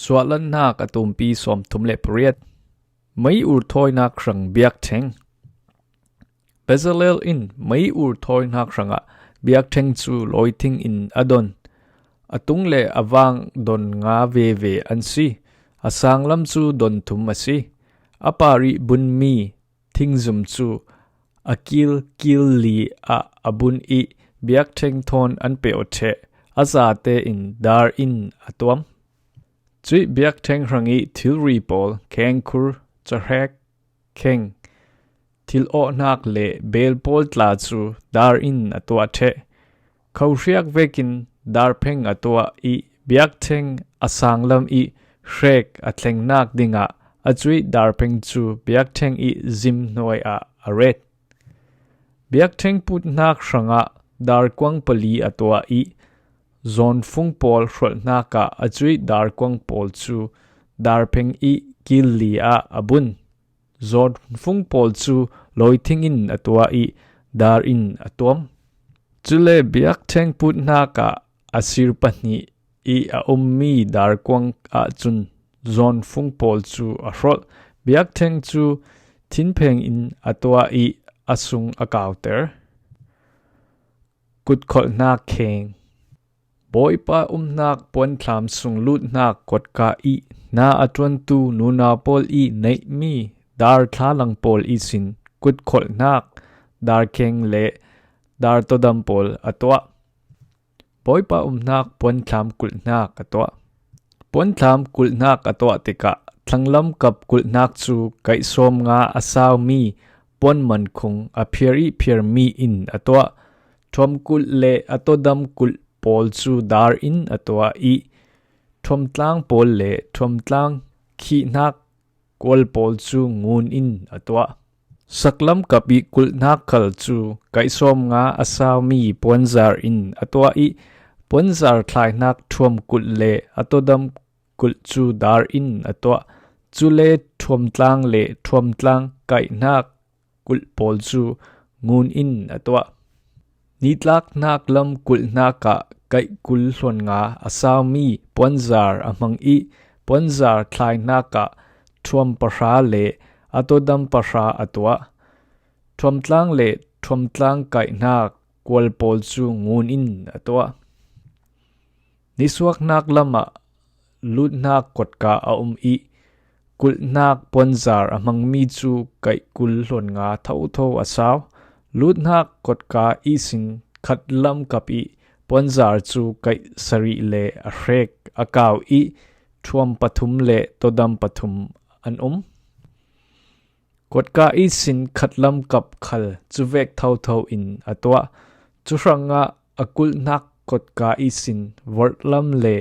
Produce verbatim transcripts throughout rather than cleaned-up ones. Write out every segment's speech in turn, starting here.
Suahlannak a tumpi sawmthum le pariat. Mei ur thawinak hrang biakṭheng. Bezalel in mei ur thawinak hrangah biakṭheng cu lawithing in a don. A tung le a vang don nga veve an si. A sanglam cu don thum a si. A parih bunmi thingzum cu a kil kil li ah a bun ih biakṭheng thawn an peuh ṭheh. A zate in dar in a tuam. Cuih biakṭheng hrangih thilri pawl, khengkhur, cahrek, kheng, thil awhnak le beel pawl tla cu dar in a tuah ṭheh. Khohriak vekin darpheng a tuah ih biakṭheng a sanglam ih hrek a thlengnak dingah a cuih darpheng cu biakṭheng ih zim hnuai ah a ret. Biakṭheng putnak hrangah darkuang pali a tuah ih zawnfung pawl hrolhnak ah a cuih darkuang pawl cu darpheng ih kil li ah a bun. Zawnfung pawl cu lawithing in a tuah ih dar in a tuam. Cule biakṭheng putnak ah a sir pahnih ih a ummi darkuang ahcun zawnfung pawl cu a hrolh. Biakṭheng cu thinpheng in a tuah ih a sung a kauter. Kutkholhnak kheng. Bawipa umnak puanthlam sung lutnak kotka ih hna a ṭuantu nunau pawl ih neihmi dar thlalang pawl ihsin kutkholhnak darkheng le dar todam pawl a tuah. Bawipa umnak puanthlam kulhnak a tuah. Puanthlam kulhnak a tuah tikah thlanglam kap kulhnak cu kaih sawm nga a saumi puanman khung a phiar ih phiarmi in a tuah. Ṭhuam kulh le a todam kulh pawl cu dar in a tuah ih ṭhuamtlang pawl le ṭhuamtlang khihnak kual pawl cu ngun in a tuah. Saklam kap ih kulhnak khal cu kaih sawm nga a saumi puanzar in a tuah ih puanzar thlainak ṭhuam kulh le a todam kulh cu dar in a tuah. Cule ṭhuamtlang le ṭhuamtlang kaihnak kulh pawl cu ngun in a tuah. Nitlaknak lam kulhnak ah kaih kul hluan nga a saumi puanzar a hmang ih puanzar thlainak ah ṭhuam pahra le a todam pahra a tuah. Ṭhuamtlang le ṭhuamtlang kaihnak kual pawl cu ngun in a tuah. Nisuaknak lamah lutnak kotka a um ih kulhnak puanzar a hmangmi cu kaih kul hluan nga thotho a sau. Lutnak kotka ihsin khatlam kap ih puanzar cu kaih sarih le a hrek a kau ih ṭhuam pathum le todam pathum an um. Kotka ihsin khatlam kap khal cuvek thotho in a tuah. Cu hrangah a kulhnak kotka ihsin vorhlam le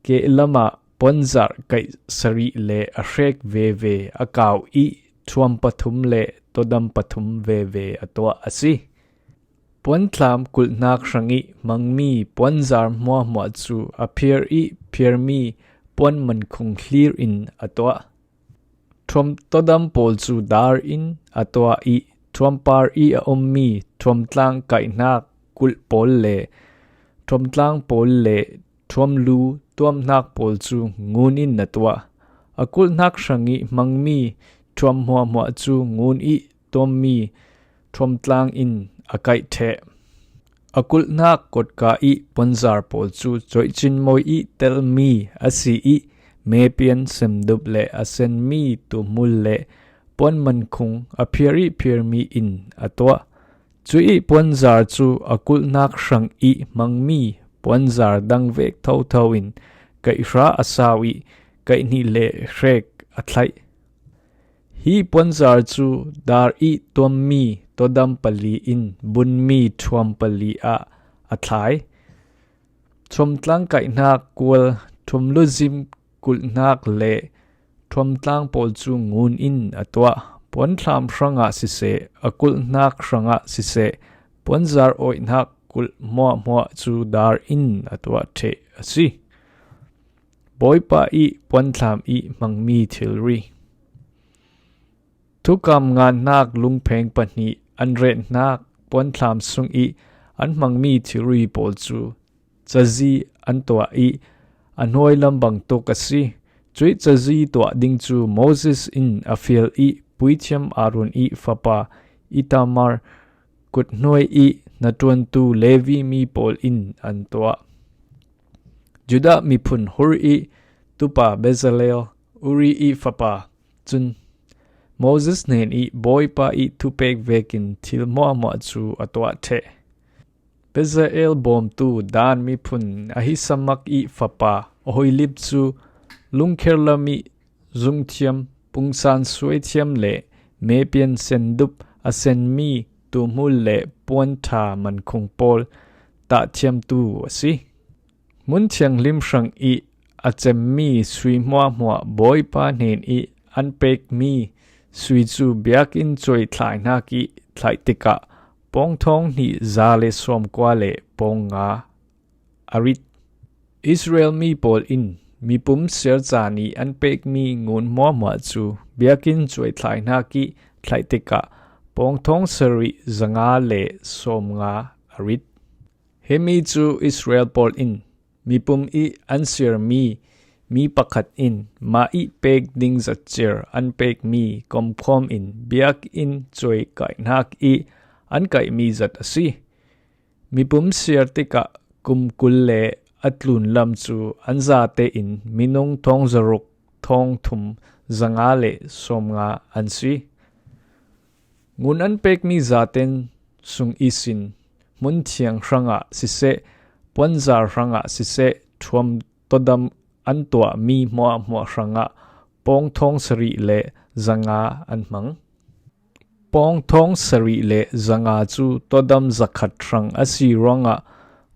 kehlam ah puanzar kaih sarih le a hrek veve a kau ih ṭhuam pathum le todam pathum veve a tuah a si. Puanthlam kulhnak hrangih hmangmi puanzar hmuahhmuah cu a phiar ih phiarmi puanman khung hlir in a tuah. Ṭhuam todam pawl cu dar in a tuah ih ṭhuam par ih a ummi ṭhuamtlang kaihnak kulh pawl le ṭhuamtlang pawl le ṭhuamlu tuamhnak pawl cu ngun in a tuah. A kulhnak hrangih hmangmi ṭhuam hmuahhmuah cu ngun ih tuammi ṭhuamtlang in a kaih ṭheh. A kulhnak kotka ih puanzar pawl cu coihcin mawi ih telmi a si ih mepian semdup le a senmi tuhmul le puanman khung a phiar ih phiarmi in a tuah. Cuih puanzar cu a kulhnak hrang ih hmangmi puanzar dang vek thotho in kaihra a sau ih kaihnih le hrek a thlaih. Hi puanzar cu dar ih tuammi todam pali in bunmi ṭhuam pali ah a thlai. Ṭhuamtlang kaihnak kual, ṭhuamluzim kulhnak le ṭhuamtlang pawl cu ngun in a tuah. Puanthlam hrangah siseh, a kulhnak hrangah siseh, puanzar awihnak kulh hmuahhmuah cu dar in a tuah ṭheh a si. Bawipa ih puanthlam ih hmangmi thilri. Thukam ngannak lungpheng pahnih an rehnak puanthlam sung ih an hmangmi thilri pawl cu cazi an tuah ih a hnuai lam bang tuk a si. Cuih cazi tuah ding cu Moses in a fial i puithiam Aaron i fapa Itamar kut hnuai i hnaṭuantu Levi mi pawl in an tuah. Judah miphun Hur i tupa Bezalel, Uri i fapa, cun Moses hnen i Bawipa i thupek vekin thil hmuahhmuah cu a tuah ṭheh. Bezalel bawmtu Dan miphun Ahisamak i fapa Oholib cu lungkher lam i zungthiam, pungsan suaithiam le mepian sendup a senmi tuhmul le puanṭha mankhung pawl tahthiamtu a si. Hmun thianghlim hrang i a cemmi sui hmuahhmuah Bawipa hnen i an pekmi sui cu biakinn cuai thlainak i thlaih tikah pawngthawng hnih za le sawmkua le pawng nga a rit. Israel mi pawl in mipum siar caan i an pekmi ngun hmuahhmuah cu biakinn cuai thlainak i thlaih tikah pawngthawng sarih zanga le sawmnga a rit. Himi cu Israel pawl in mipum i an siarmi mi pakhat in mah i pek ding zatciar an pekmi komkhawm in biakinn cuai kaihnak i an kaihmi zat a si. Mipum siar tikah kum kul le a tlun lam cu an zate in minung thawng zaruk thawng thum zanga le sawmnga an si. Ngun an pekmi zaten sung ihsin hmun thiang hrangah siseh, puanzar hrangah siseh, thuam todam an tuahmi hmuahhmuah hrangah pawngthawng sarih le zanga an hmang. Pawngthawng sarih le zanga cu todam zakhat hrang a si ruangah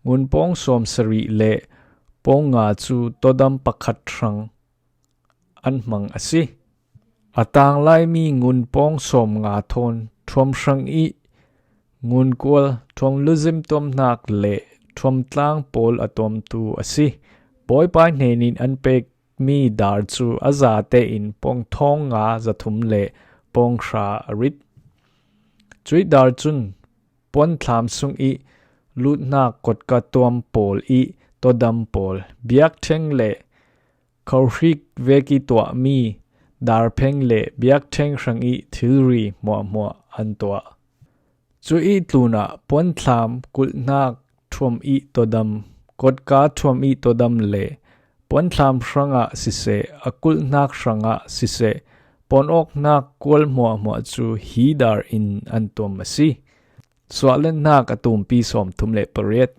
ngun pawng sawm sarih le pawng nga cu todam pakhat hrang an hmang a si. A tanglaimi ngun pawng sawm nga thawn thuam hrang i ngun kual thuam luzim tuamhnak le thuam tlang pawl a tuamtu a si. Bawipa hnenin an pekmi dar cu a zate in pawngthawng nga zathum le pawng hra a rit. Cuih dar cun puanthlam sung i luthnak kotka tuam pawl i todam pawl, biakṭheng le khohrik vek i tuahmi darpheng le biakṭheng hrang i thilri hmuahhmuah an tuah. Cu i tlunah puanthlam kulhnak thuam i todam, kotka thuam i todam le puanthlam hrangah siseh, a kulhnak hrangah siseh, pawnawknak kual hmuahhmuah cu hi dar in an tuam a si. Suahletnak a tumpi sawmthum le pariat.